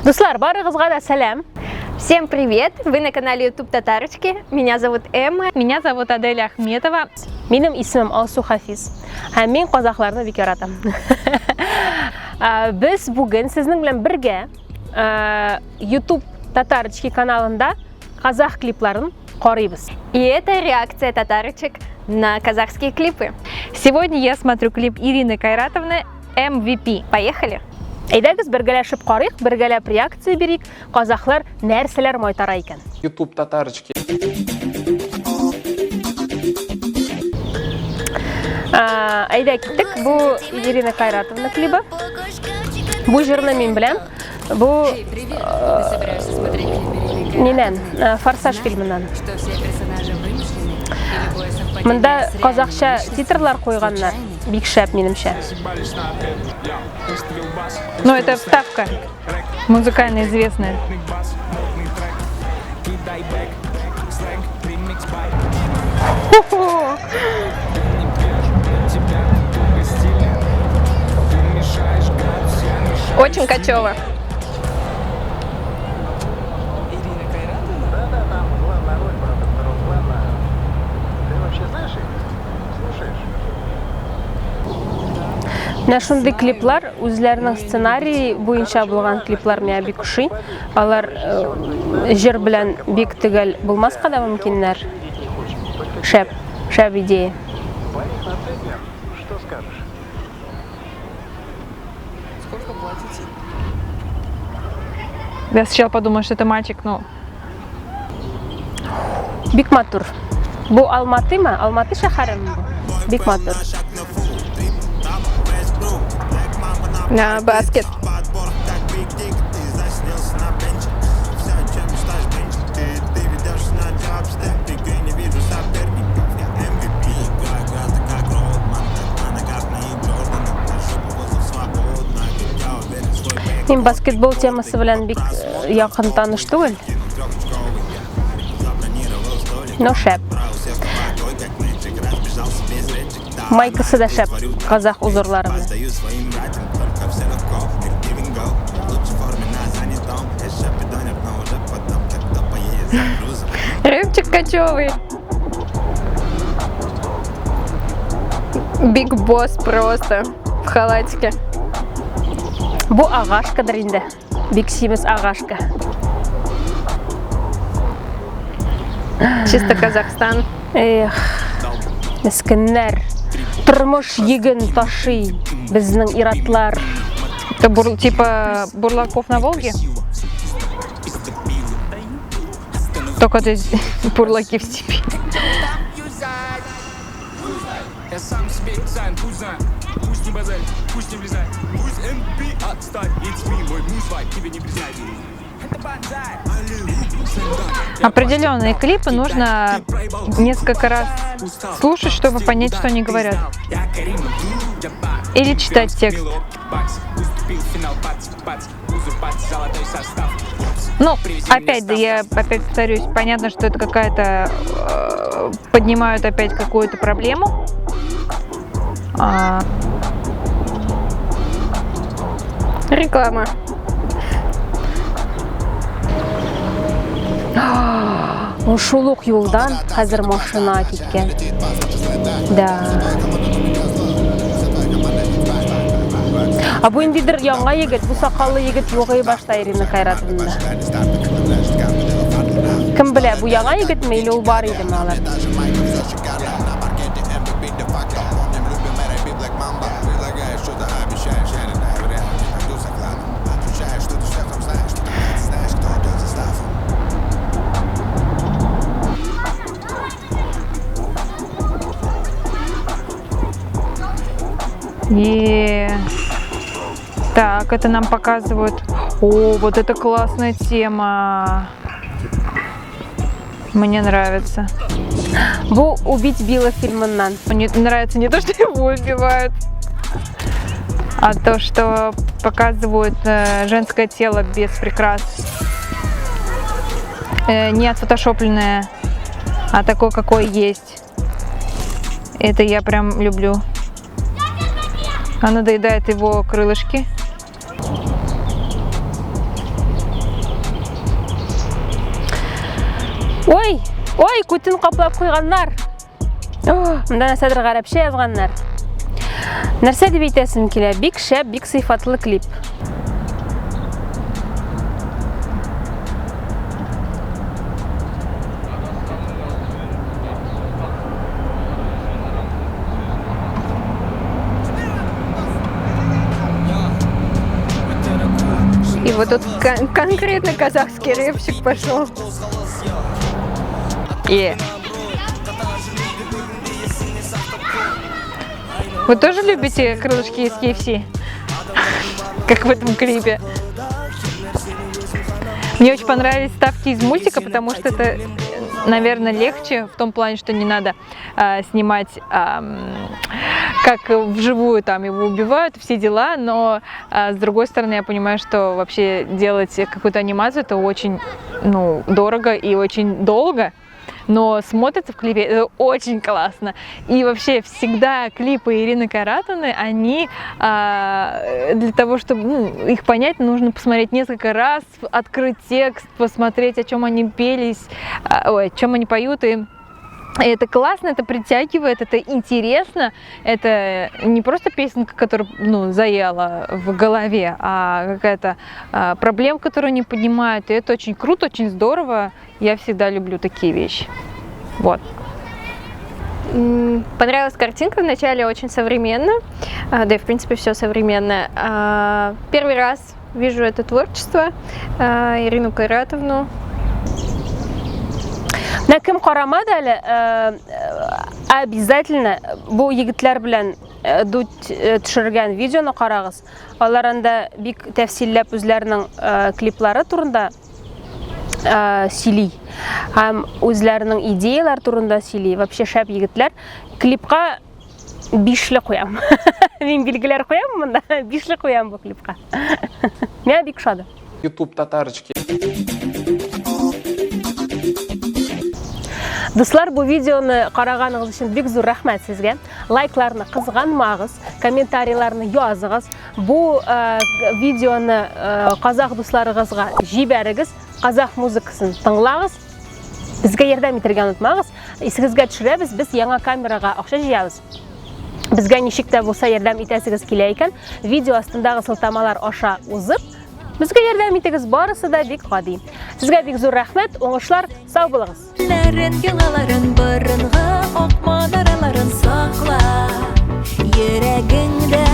Дуслар, барыгызга да сәлам. Всем привет! Вы на канале YouTube Татарочки. Меня зовут Эмма. Меня зовут Аделя Ахметова. Минем исемем Алсу Хафиз. Һәм мин казахларны бик яратам. Без бүген сезнең белән бергә YouTube Татарочки каналында казах клипларын карыйбыз. И это реакция татарочек на казахские клипы. Сегодня я смотрю клип Ирины Кайратовны MVP. Поехали! Әйдәгез бергәләшеп карыйк, бергәләп реакция бирик, казахлар нәрсәләр майтара икән. YouTube татарочки. Әйдә киттек. Бу Ирина Кайратовна клибы. Бу җырны мин беләм. Бу нинән, Форсаж фильмыннан. Монда казахча титрлар куйганнар. Бик шәп, минемчә. Ну, это вставка музыкально известная. Очень кочево. Менә шундый клиплар, үзләренең сценарий буенча булган клиплар миңа бик ошый. Алар э, җыр белән бик төгәл булмаска да мөмкиннәр. Шәп, шәп идея. Я сначала подумала, что это мальчик, но Бик матур. Бу Алматымы? Алматы шәһәреме бу? Бик матур. На баскет. Мин баскетбол темасы белән бик э, якын таныш түгел. Но шәп. Майкасы да шәп, казах узорлары белән. Рыбчик кочевый. Биг босс просто в халатике. Бу агашкадыр инде. Бик симез агашка. Чисто Казахстан. Эх, мескеннәр. Тормыш йөген ташый безнең иратлар. Это бур, типа бурлаков на Волге? Только здесь бурлаки в степи. Я сам себе дизайн, пусть знает, пусть не базарит, пусть не влезает, пусть МП отстань, it's me, мой муз тебе не признать. Определенные клипы нужно несколько раз слушать, чтобы понять, что они говорят. Или читать текст. Ну, опять, да, я опять повторюсь, понятно, что это какая-то... поднимают опять какую-то проблему. А... Реклама. Шул ук юлдан хәзер машина киткән. Да. А бу ниндидер яңа егет, бу сакаллы егет юк и башта Ирина Кайратовна. Кем белә, бу яңа егетме или ул бар идеме алар? И так, это нам показывают. О, вот это классная тема. Мне нравится. Бу Убить Билла фильмыннан. Мне нравится не то, что его убивают, а то, что показывают женское тело без прикрас. Не отфотошопленное, а такое, какое есть. Это я прям люблю. Она доедает его крылышки. Ой, ой, күтен каплап куйганнар. Монда нәрсәдер гарәпчә язганнар. Нәрсә дип әйтәсем килә? Бик шәп, бик сыйфатлы клип. И вот тут кон конкретно казахский рэпчик пошел. И Вы тоже любите крылышки из KFC? Как в этом клипе. Мне очень понравились ставки из мультика, потому что это, наверное, легче в том плане, что не надо снимать, как вживую там его убивают, все дела, но с другой стороны, я понимаю, что вообще делать какую-то анимацию это очень, ну, дорого и очень долго, но смотрится в клипе это очень классно. И вообще всегда клипы Ирины Кайратовны, они для того, чтобы, ну, их понять, нужно посмотреть несколько раз, открыть текст, посмотреть, о чем они пелись, ой, о чем они поют, и это классно, это притягивает, это интересно, это не просто песенка, которая, ну, заела в голове, а какая-то проблема, которую они поднимают, и это очень круто, очень здорово, я всегда люблю такие вещи. Вот. Понравилась картинка вначале, очень современно, да и в принципе все современно. Первый раз вижу это творчество, Ирину Кайратовну. Менә кем карамады әле, обязательно бу егетләр белән Дудь төшергән видеоны карагыз. Алар анда бик тәфсилләп үзләренең клиплары турында сөйли. Һәм үзләренең идеяләре турында сөйли. Вообще шәп егетләр. Клипка бишле куям. Мин билгеләр куям монда. Бишле куям бу клипка. Миңа бик ошады. YouTube татарочки. Дуслар, бу видеоны караганыгыз өчен бик зур рәхмәт сезгә. Лайкларны кызганмагыз, комментарийларны языгыз. Бу видеоны казах дусларыгызга җибәрегез, казах музыкасын тыңлагыз. Безгә ярдәм итәргә онытмагыз. Исегезгә төшерәбез, без яңа камерага акча җыябыз. Безгә ничек тә булса ярдәм итәсегез килә икән, видео астындагы сылтамалар аша узып, безгә ярдәм итегез, барысы да бик гади. Сезгә бик зур рәхмәт, уңышлар, сау булыгыз. Ләрен, елгаларын, борынгы ак манараларын сакла йөрәгеңдә.